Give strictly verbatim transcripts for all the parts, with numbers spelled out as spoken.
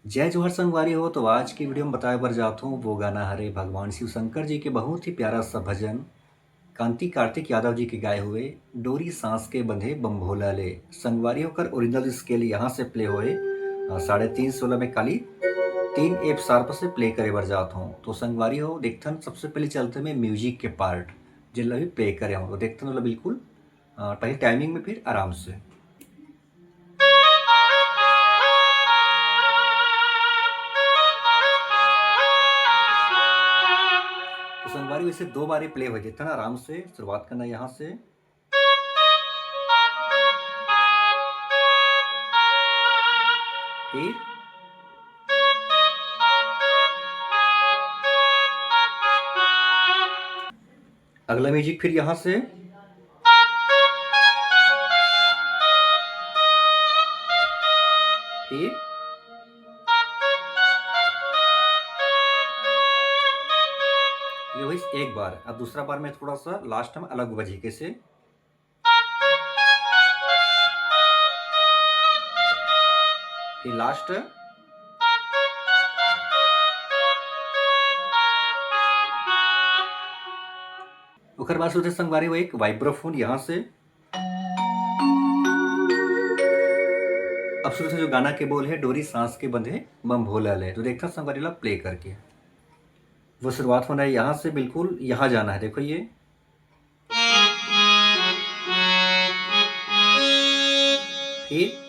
जय जोहार संगवारी हो। तो आज की वीडियो में बताए बर जात हूँ, वो गाना हरे भगवान शिव शंकर जी के बहुत ही प्यारा सा भजन, कांति कार्तिक यादव जी के गाए हुए, डोरी सांस के बंधे बम भोला ले। संगवारी हो, ओकर ओरिजिनल स्केल यहाँ से प्ले होए, अ, साढ़े तीन सोलह में खाली तीन एफ शार्प से प्ले करे बर जात हूँ। तो संगवारी हो, देखथन, सबसे पहले चलते मैं म्यूजिक के पार्ट, जेन ला भी प्ले करे हूँ, तो देखथन ओला बिल्कुल, अ, पहले टाइमिंग में, फिर आराम से। तो संगवारी, वैसे दो बारी प्ले हो जाता ना, आराम से शुरुआत करना यहाँ से, फिर अगला म्यूजिक फिर यहाँ से, फिर ये हुई एक बार। अब दूसरा बार में थोड़ा सा लास्ट में अलग बजी, कैसे, फिर लास्ट, ओकर बाद सोचे संगवारी, वो एक वाइब्रोफोन यहाँ से। अब शुरू से जो गाना के बोल है, "डोरी सांस के बंधे बम भोला ले", तो देखता संगवारी ला प्ले करके, वो शुरुआत होना है यहाँ से, बिल्कुल यहाँ जाना है। देखो ये, फिर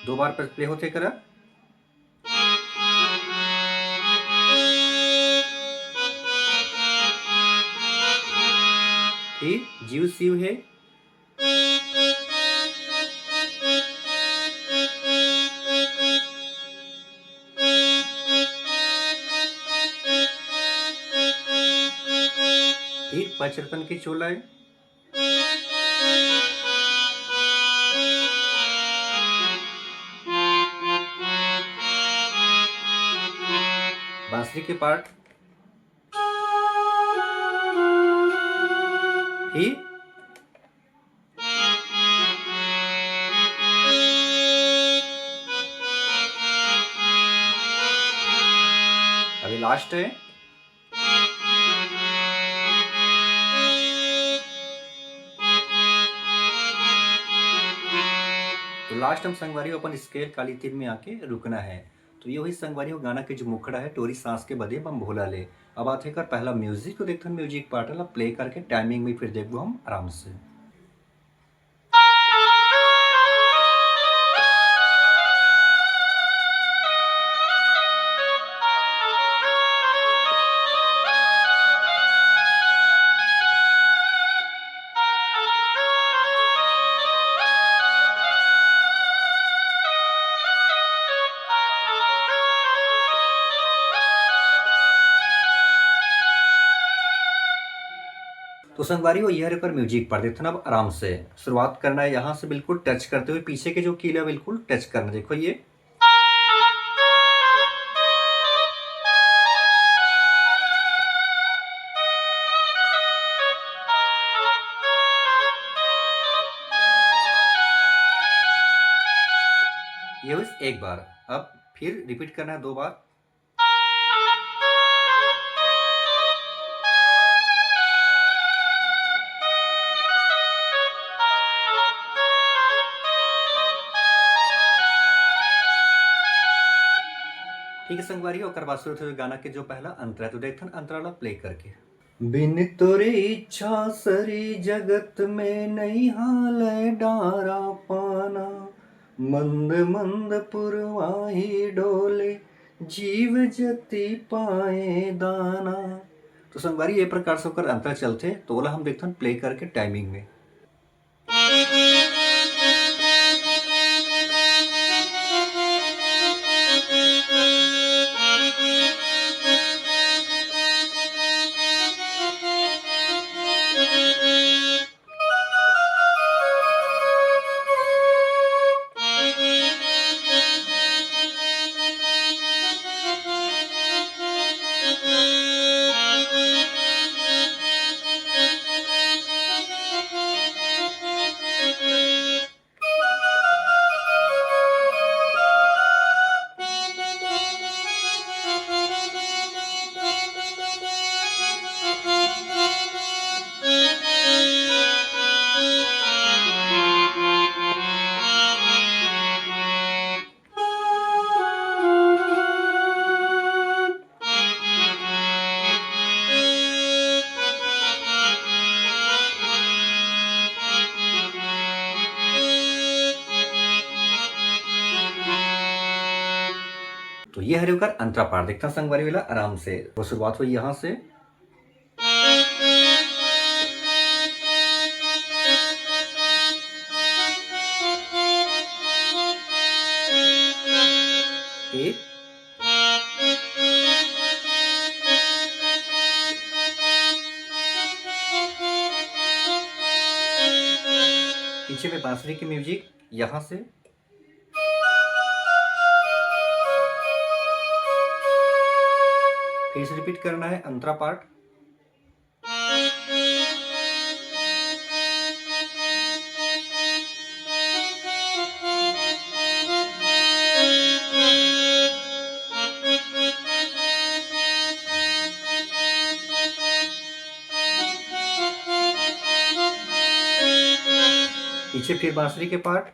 दो बार प्ले होते करा, फिर जीव शिव है, फिर पंचरत्न के चोला है, बांसुरी के पार्ट, फिर अभी लास्ट है। तो लास्ट हम संगवारी अपन स्केल काली तीन में आके रुकना है। तो ये हुई संगवारी हो गाना के जो मुखड़ा है, "टोरी सांस के बदे बम भोला ले।" अब आथे कर पहला म्यूजिक, तो देखथन म्यूजिक पार्ट ला प्ले करके टाइमिंग में फिर देखबो हम आराम से। तो संगवारी हो, ये हरे ओकर म्यूजिक पार्ट, देखथन। अब आराम से शुरुआत करना है यहाँ से, बिल्कुल टच करते हुए पीछे के जो की ला बिल्कुल टच करना। देखो ये, ये बस एक बार, अब फिर रिपीट करना है दो बार। ठीक है संगवारी, ओकर बाद शुरू होथे गाना के जो पहला अंतरा है, तो देखथन अंतरा ला प्ले करके। बिन तोरे इच्छा सरी जगत में, नइ हालय डारा पाना। मंद मंद पुरवाही डोले, जीव जति पाए दाना। तो संगवारी, ये प्रकार से ओकर अंतरा चलथे, तो ओला हम देखथन प्ले करके टाइमिंग में। ये हरे ओकर अंतरा पाठ। देखता संगवारी वाला आराम से, वो शुरुआत हुई यहाँ से। एक। पीछे में बांसुरी की म्यूजिक यहाँ से। फिर से रिपीट करना है अंतरा पार्ट। पीछे फिर बांसुरी के पार्ट।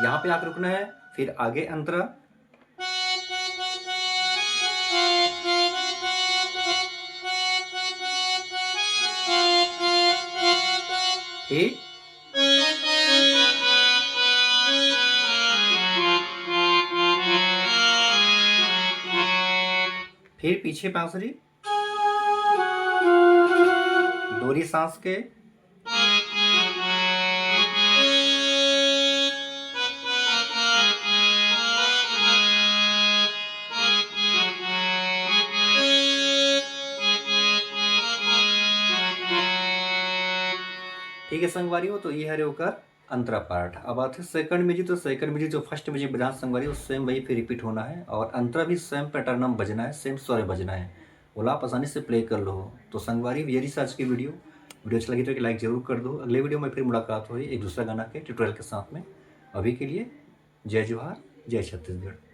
यहाँ पे आके रुकना है, फिर आगे अंतरा। फिर फिर पीछे बांसुरी, दोहरी सांस के। ठीक है संगवारी हो, तो ये हरे ओकर अंतरा पार्ट। अब आथे सेकंड म्यूजिक, तो सेकंड म्यूजिक जो फर्स्ट म्यूजिक बजान संगवारी, वो सेम वही फिर रिपीट होना है और अंतरा भी सेम पैटर्न में बजना है, सेम स्वर बजना है, ओला आप आसानी से प्ले कर लो। तो संगवारी, यही आज की वीडियो। वीडियो अच्छा लगी तो एक लाइक जरूर कर दो। अगले वीडियो में फिर मुलाकात होई एक दूसरा गाना के ट्यूटोरियल के साथ में। अभी के लिए जय जोहार, जय छत्तीसगढ़।